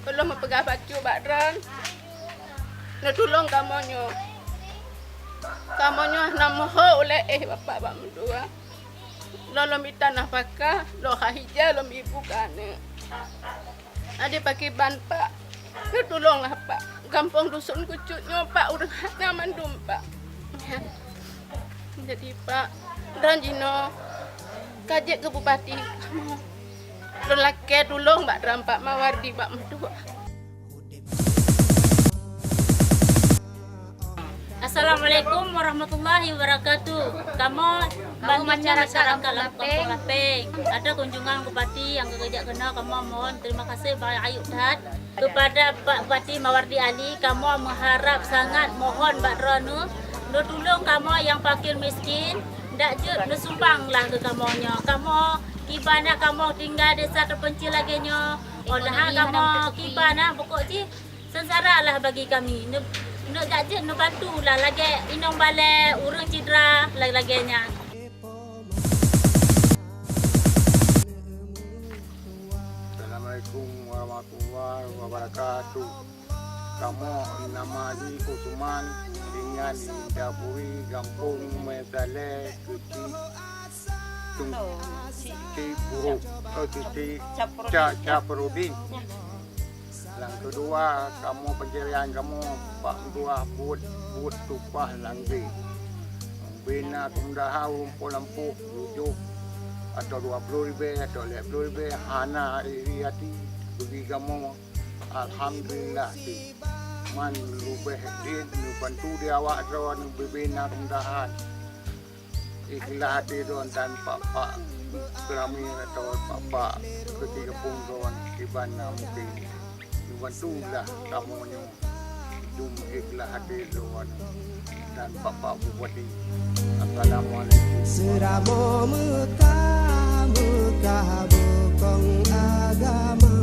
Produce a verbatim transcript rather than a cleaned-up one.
Ulôn meupeugah bacut bak droe, neutulông kamoe nyoe. Kamoe nyoe hana meuhôi ulée éh bapak bak meutuah. Lôn lôn mita nafakah, lôn hah ija lôn ibu keu aneuk. Adik pakriban, Pak, neutulông lah, Pak. Gampông dusun Kucut nyoe, Pak, ureuëng hana mandum, Pak. Jadi, Pak, dan jinoe ka jeuet keu bupati kamoe. Lôn lakée tulông bak droe, Pak Mawardi bak meutuah. Assalamualaikum warahmatullahi wabarakatuh. Kamoe banmandum masyarakat Lampôh Lapeng, atra kunjungan bupati nyang ka geujak keunoe, kamoe mohon terima kasih banyak that kepada Pak Bupati Mawardi Ali. Kamoe meuharab sangat, mohon bak droeneuh neutulông kamoe nyang fakir miskin, dak jeuet neusumbang lah keu kamoe nyoe. Kamoe kiban na kamoe tinggai desa teupencil lagée nyoe, óh lheueh kamoe kiban na pokok jih sengsara lah bagi kami. Neuk, neuk jak jeuet neubantu lah lagée inong balée, ureuëng cidra, lagée-lagée nyan. Assalamualaikum warahmatullahi wabarakatuh. Kamoe nama jih Usman, tinggai di Dapuri, gampông Mesaleh, keuchik Tung, Cik Buruk, oh, Cik Ca-, Caprudin. Nyang keudua, kamoe pencarian kamoe bak meutuah buet, buet tumpah langgée. Bina keumudahan ureuëng po lampôh tujoh atau dua puluh ribée atau lhée puluh ribée, hana iri hati bagi kamoe. Alhamdulillah, man leubeh jeuet neubantu di awak droe, neubina keumudahan. Ikhlas até droe dan pak-pak Seulami atau pak-pak keuti gampông droe kiban na mungken neubantu lah kamoe nyoe. Jum ikhlas até droe dan pak-pak bupati. Assalamualaikum. Seuramoe Meukah, Meukah bukong agama.